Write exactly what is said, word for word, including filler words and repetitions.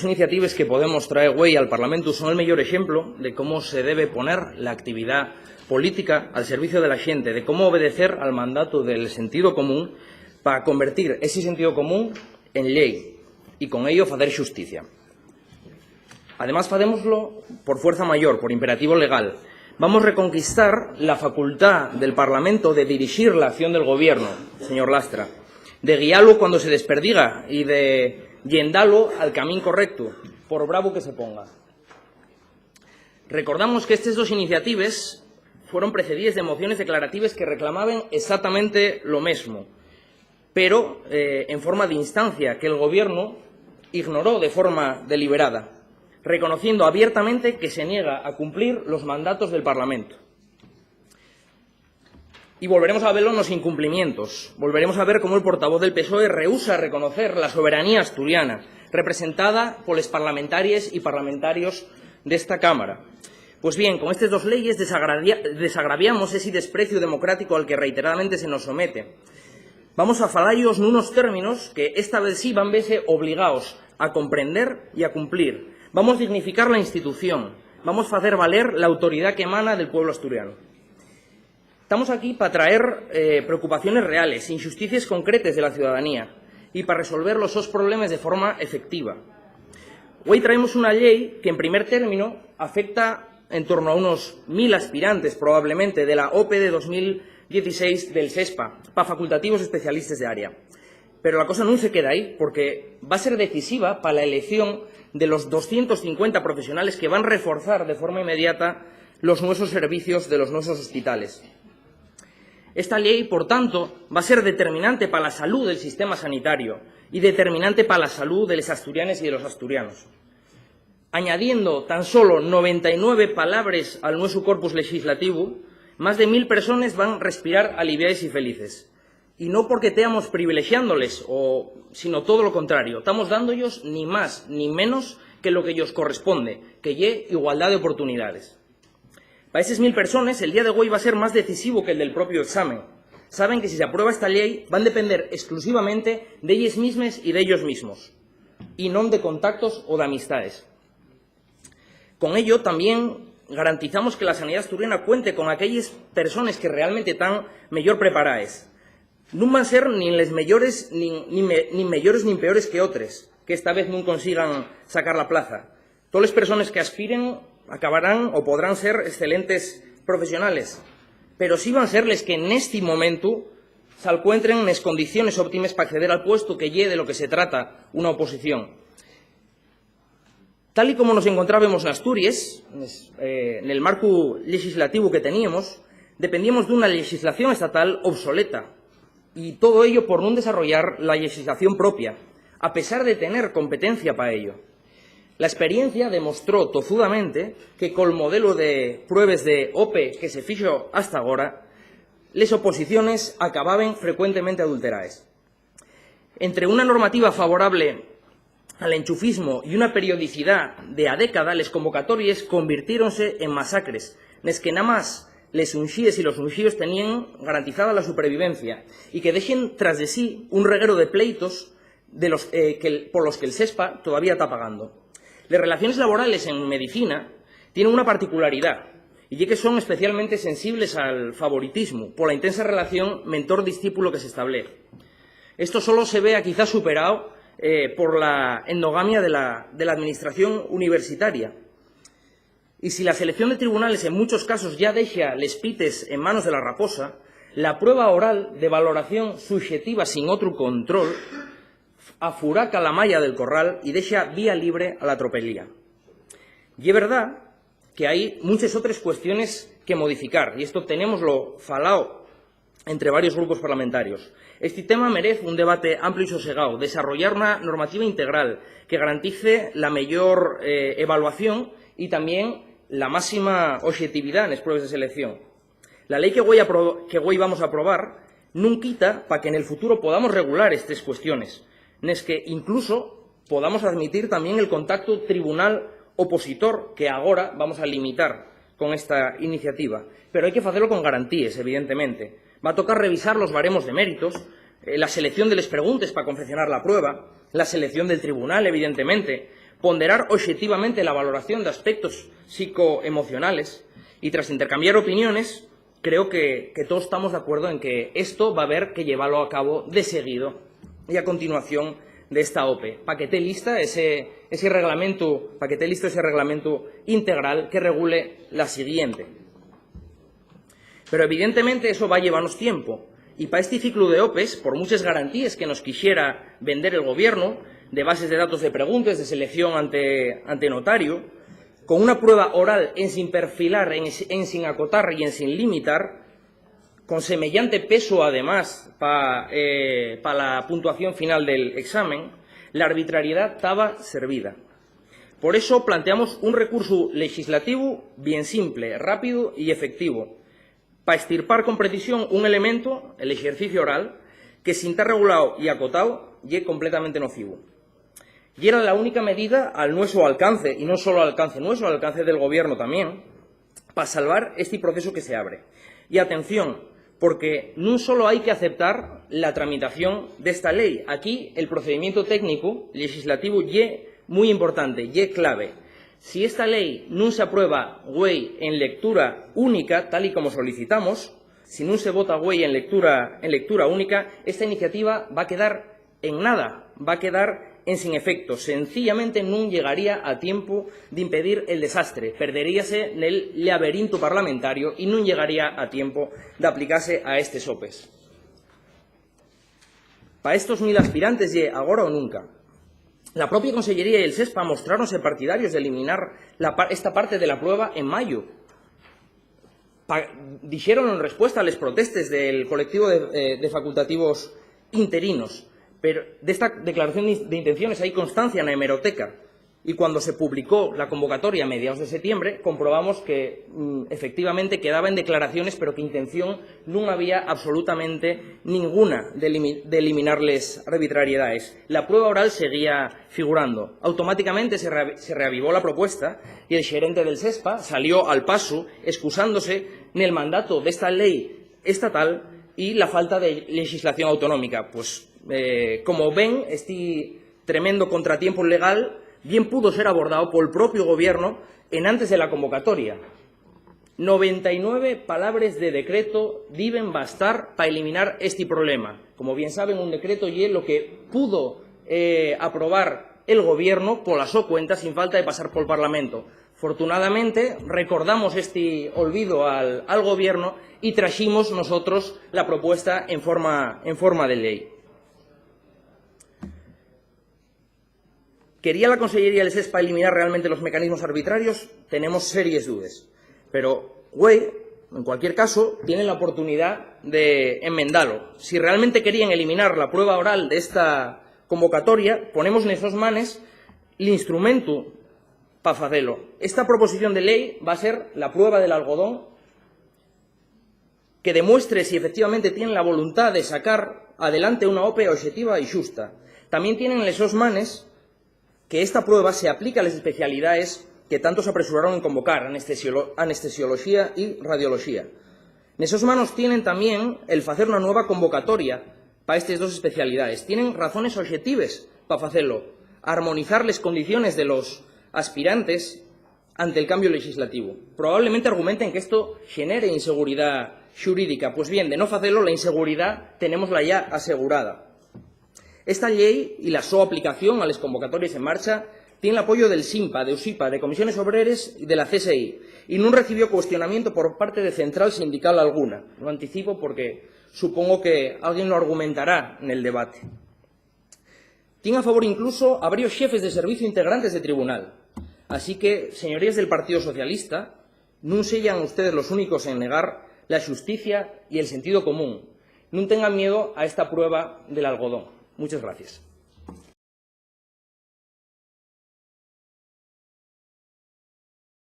Iniciatives que podemos traer güei al Parlamentu son el meyor exemplo de cómo se debe poner la actividá política al servicio de la xente, de cómo obedecer al mandatu del sentido común pa convertir esi sentido común en llei y con ello facer xusticia. Además, facémoslo por fuerza mayor, por imperativo legal. Vamos reconquistar la facultá del Parlamento de dirixir la acción del Gobierno, señor Lastra, de guialo cuando se desperdiga y de llendalo al camín correctu, por bravo que se ponga. Recordamos que estes dos iniciatives fueron precedíes de mociones declaratives que reclamaben exactamente lo mesmo, pero, eh, en forma d'instancia que el Gobierno ignoró de forma deliberada, reconociendo abiertamente que se niega a cumplir los mandatos del Parlamento. Y volveremos a velo nos incumplimientos. Volveremos a ver cómo el portavoz del PSOE rehúsa reconocer la soberanía asturiana, representada poles parlamentaries y parlamentarios d'esta Cámara. Pues bien, con estes dos leyes desagradia-, desagraviamos esi despreciu democrático al que reiteradamente se nos somete. Vamos a falayos nunos términos que esta vez sí van vese obligaos a comprender y a cumplir. Vamos dignificar la institución. Vamos facer valer la autoridá qu'emana del pueblo asturiano. Tamos aquí pa traer, eh, preocupaciones reales, inxusticies concretes de la ciudadanía y pa resolver los sos problemes de forma efectiva. Güei traemos una llei que, en primer término, afecta en torno a unos mil aspirantes, probablemente, de la OPE de dos mil dieciséis del SESPA, pa facultativos especialistes de área. Pero la cosa nun se queda ahí, porque va ser decisiva pa la elección de los doscientos cincuenta profesionales que van reforzar de forma inmediata los nuesos servicios de los nuesos hospitales. Esta llei, por tanto, va ser determinante pa la salú del sistema sanitario y determinante pa la salú de les asturianes y de los asturianos. Añadiendo tan solo noventa y nueve palabres al nuesu corpus lexislativu, más de mil persones van respirar aliviaes y felices. Y no porque teamos privilexiándoles, o, sino todo lo contrario, tamos dándoyos ni más ni menos que lo que yos corresponde, que ye igualdá d'oportunidades. Pa eses mil persones, el día de güei va ser más decisivo que el del propio examen. Saben que si s'aprueba esta llei, van depender exclusivamente d'elles mismes y d'ellos mismos, y non de contactos o d'amistaes. Con ello, tamién garantizamos que la sanidá asturiana cuente con aquelles persones que realmente tán meyor preparaes. Nun van ser nin les meyores, nin, nin me-, nin meyores nin peores que otres, que esta vez nun consigan sacar la plaza. Toles persones que aspiren acabarán o podrán ser excelentes profesionales, pero sí van ser les que nesti momentu s'alcuentren nes condiciones óptimes p'acceder al puestu, que ye de lo que se trata una oposición. Tal y como nos encontrábemos n'Asturies, nes-, eh, nel marcu llexislativu que teníemos, dependíamos d'una llexislación estatal obsoleta, y todo ello por nun desarrollar la llexislación propia, a pesar de tener competencia pa ello. La esperiencia demostró tozudamente que col modelo de pruebes de OPE que se fixo hasta agora, les oposiciones acababen frecuentemente adulteraes. Entre una normativa favorable al enchufismo y una periodicidá de a década, les convocatories convirtiéronse en masacres, nes que namás les unxíes y los unxíos teníen garantizada la supervivencia, y que dexen tras de sí un reguero de pleitos de los, eh, que el, por los que el SESPA todavía ta pagando. Les relaciones laborales en medicina tienen una particularidá, y ye que son especialmente sensibles al favoritismu, pola intensa relación mentor-discípulo que s'establez. Esto solo se vea quizás superao, eh, por la endogamia de la, de la administración universitaria. Y si la selección de tribunales en muchos casos ya dexa les pites en manos de la raposa, la prueba oral de valoración suxetiva sin otru control afuraca la maya del corral y dexa vía libre a la tropelía. Ye verdá que hai munches otres cuestiones que modificar, y esto tenémoslo falao entre varios grupos parlamentarios. Esti tema merez un debate amplio y sosegao, desarrollar una normativa integral que garantice la meyor, eh, evaluación y tamién la máxima oxetividá nes pruebes de selección. La lei que güei apro-, que güei vamos a aprobar nun quita pa que nel futuro podamos regular estes cuestiones, nes que incluso podamos admitir tamién el contactu tribunal-opositor, que agora vamos a limitar con esta iniciativa. Pero hai que facelo con garantíes, evidentemente. Va tocar revisar los baremos de méritos, eh, la selección de les preguntes pa confeccionar la prueba, la selección del tribunal, evidentemente, ponderar oxetivamente la valoración d'aspectos psicoemocionales y, tras intercambiar opiniones, creo que, que todos estamos de acuerdo en que esto va a haber que llevarlo a cabo de seguido y a continuación de esta ope, pa que te lista ese, ese reglamento, pa que te listo ese reglamento integral que regule la siguiente. Pero, evidentemente, eso va llevanos tiempo. Y pa esti ciclu de opes, por muches garantíes que nos quixera vender el gobierno, de bases de datos de preguntes, de selección ante, ante notario, con una prueba oral ensin perfilar, en, ensin acotar y ensin limitar, con semeyante pesu, además, pa, eh, pa la puntuación final del examen, la arbitrariedá taba servida. Por eso planteamos un recursu lexislativu bien simple, rápidu y efectivo, pa estirpar con precisión un elemento, el exercicio oral, que, sin tar regulao y acotao, ye completamente nocivu. Yera la única medida al nueso alcance, y non solo al alcance nueso, al alcance del gobierno tamién, pa salvar esti procesu que se abre. Y atención, porque nun solo hai que aceptar la tramitación d'esta lei. Aquí, el procedimientu técnicu, lexislativu, ye mui importante, ye clave. Si esta lei nun se aprueba güei en lectura única, tal y como solicitamos, si nun se vota güei en lectura, en lectura única, esta iniciativa va quedar en nada, va quedar ensin efecto. Sencillamente nun llegaría a tiempu d'impedir el desastre, perderíase nel llaberintu parlamentario y nun llegaría a tiempu d'aplicase a estes opes. Pa estos mil aspirantes ye agora o nunca. La propia Consellería y el SESPA mostráronse partidarios d'eliminar la pa-, esta parte de la prueba en mayu. Pa-, dixeron en respuesta a les protestes del colectivo de, eh, de facultativos interinos, pero d'esta declaración de, de intenciones hai constancia na hemeroteca, y cuando se publicó la convocatoria a mediados de setiembre, comprobamos que, mm, efectivamente quedaba en declaraciones, pero que intención nun había absolutamente ninguna de elimi-, de eliminar les arbitrariedades. La prueba oral seguía figurando. Automáticamente se re-, se reavivó la propuesta y el xerente del SESPA salió al pasu excusándose nel mandatu d'esta lei estatal y la falta de lexislación autonómica. Pues, eh, como ven, esti tremendo contratiempu legal bien pudo ser abordao pol propiu gobierno enantes de la convocatoria. Noventa y nueve palabres de decreto diben bastar pa eliminar esti problema. Como bien saben, un decreto ye lo que pudo, eh, aprobar el gobierno pola so cuenta, sin falta de pasar pol Parlamento. Fortunadamente, recordamos esti olvido al, al gobierno y traximos nosotros la propuesta en forma, en forma de lei. ¿Quería la Consellería del SESPA eliminar realmente los mecanismos arbitrarios? Tenemos series dudes. Pero güei, en cualquier caso, tienen la oportunidá de enmendalo. Si realmente queríen eliminar la prueba oral d'esta convocatoria, ponemos nes sos manes l'instrumentu pa facelo. Esta proposición de lei va ser la prueba del algodón que demuestre si efectivamente tienen la voluntá de sacar adelante una ope oxetiva y xusta. Tamién tienen les sos manes que esta prueba se aplica a les especialidaes que tanto s'apresuraron en convocar, anestesiolo-, anestesioloxía y radioloxía. Nes sos manos tienen tamién el facer una nueva convocatoria pa estes dos especialidaes. Tienen razones oxetives pa facelo, armonizar les condiciones de los aspirantes ante el cambio lexislativu. Probablemente argumenten que esto xenere inseguridá xurídica. Pues bien, de no facelo, la inseguridá tenémosla yá asegurada. Esta llei y la so aplicación a les convocatories en marcha tien l'apoyu del SINPA, de USIPA, de Comisiones Obreres y de la C S I, y nun recibió cuestionamiento por parte de central sindical alguna. Lo anticipo porque supongo que alguien lo argumentará nel debate. Tien a favor incluso a varios xefes de servicio integrantes de tribunal. Así que, señoríes del Partido Socialista, nun seyan ustedes los únicos en negar la xusticia y el sentido común. Nun tengan miedo a esta prueba del algodón. Muchas gracias.